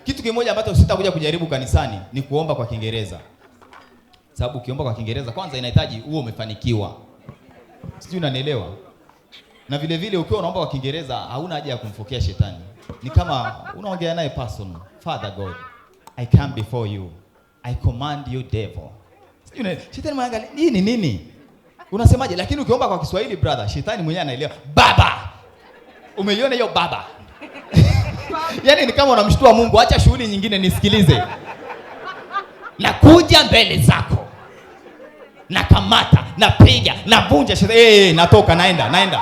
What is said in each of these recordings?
Kitu kimoja ambacho sitakuja kujaribu kanisani ni kuomba kwa Kiingereza. Sababu ukiomba kwa Kiingereza kwanza inahitaji uwe umefanikiwa. Sijui unanielewa? Na vile vile ukiwa unaomba kwa Kiingereza hauna haja ya kumfokea shetani. Ni kama unaongea naye personal. Father God, I come before you. I command you devil. Sijui shetani mwangalia, hii ni nini? Unasemaje? Lakini ukiomba kwa Kiswahili brother, shetani mwenyewe anaelewa. Baba. Umeiona hiyo baba? Yaani ni kama unamshtua Mungu, acha shughuli nyingine nisikilize. Nakuja mbele zako. Nakamata, napiga, navunja shetani. Eh, natoka naenda, naenda.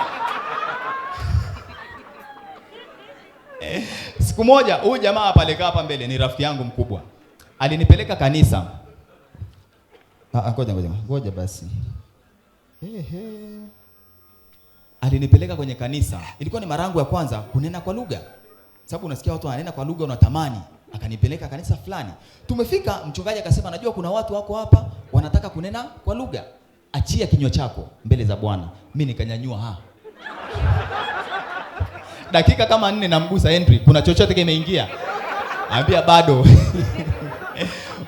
Siku moja huyu jamaa hapa alikaa hapa mbele ni rafiki yangu mkubwa. Alinipeleka kanisa. Ngoja basi. Alinipeleka kwenye kanisa. Ilikuwa ni mara yangu ya kwanza kunena kwa lugha. Sababu unasikia watu wananena kwa lugha unatamani. Akanipeleka kanisa fulani. Tumefika, mchungaji akasema najua kuna watu wako hapa wanataka kunena kwa lugha. Achia kinywa chako mbele za Bwana. Mimi nikanyanyua ha. Dakika kama 4 namgusa Henry, kuna chochote kimeingia? Ambia bado.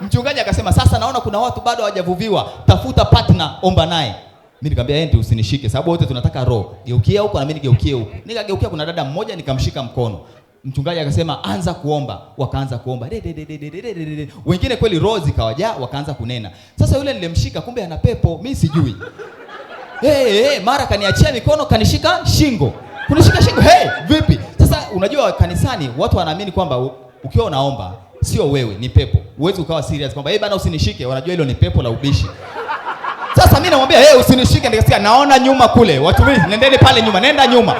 Mchungaji akasema sasa naona kuna watu bado hawajavuviwa, tafuta partner, omba naye. Mimi nikamwambia Henry usinishike sababu wote tunataka roho. Geukia huko na mimi nigeukie huko. Nikageukia, kuna dada mmoja nikamshika mkono. Mchungaji akasema anza kuomba, wakaanza kuomba. De, de, de, de, de, de, de, de. Wengine kweli roho zikawajaa wakaanza kunena. Sasa yule nilimshika kumbe ana pepo, mimi sijui. Hey, mara kaniachia mikono kanishika shingo. Kunishika shingo, hey, vipi? Sasa unajua kanisani watu wanaamini kwamba ukiwa unaomba sio wewe, ni pepo. Huwezi ukawa serious kwamba hey bana usinishike, wanajua hilo ni pepo la ubishi. Sasa mimi namwambia hey usinishike, nikasikia naona nyuma kule. Watu nendeni pale nyuma, nenda nyuma.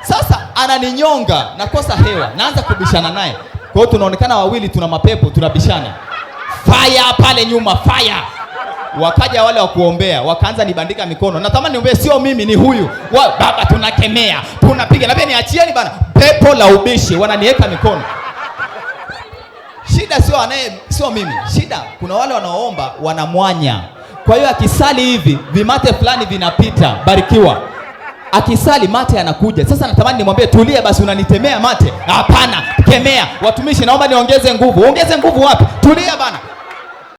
Sasa ananinyonga, nakosa hewa, naanza kubishana naye. Kwa hiyo tunaonekana wawili tuna mapepo, tunabishana. Fire pale nyuma, fire. Wakaja wale wa kuombea, wakaanza nibandika mikono. Natamani niombe sio mimi ni huyu. Baba tunakemea, tunapiga. Na niachieni bana. Pepo la ubishi wananiweka mikono. Shida sio anaye, sio mimi. Shida kuna wale wanaoomba wanamwanya. Kwa hiyo akisali hivi vimate fulani vinapita, barikiwa. Akisali mate yanakuja. Sasa natamani nimwambie tulia basi, unanitemea mate. Hapana, kemea. Watumishi naomba niongeze nguvu. Ongeze nguvu wapi? Tulia bana.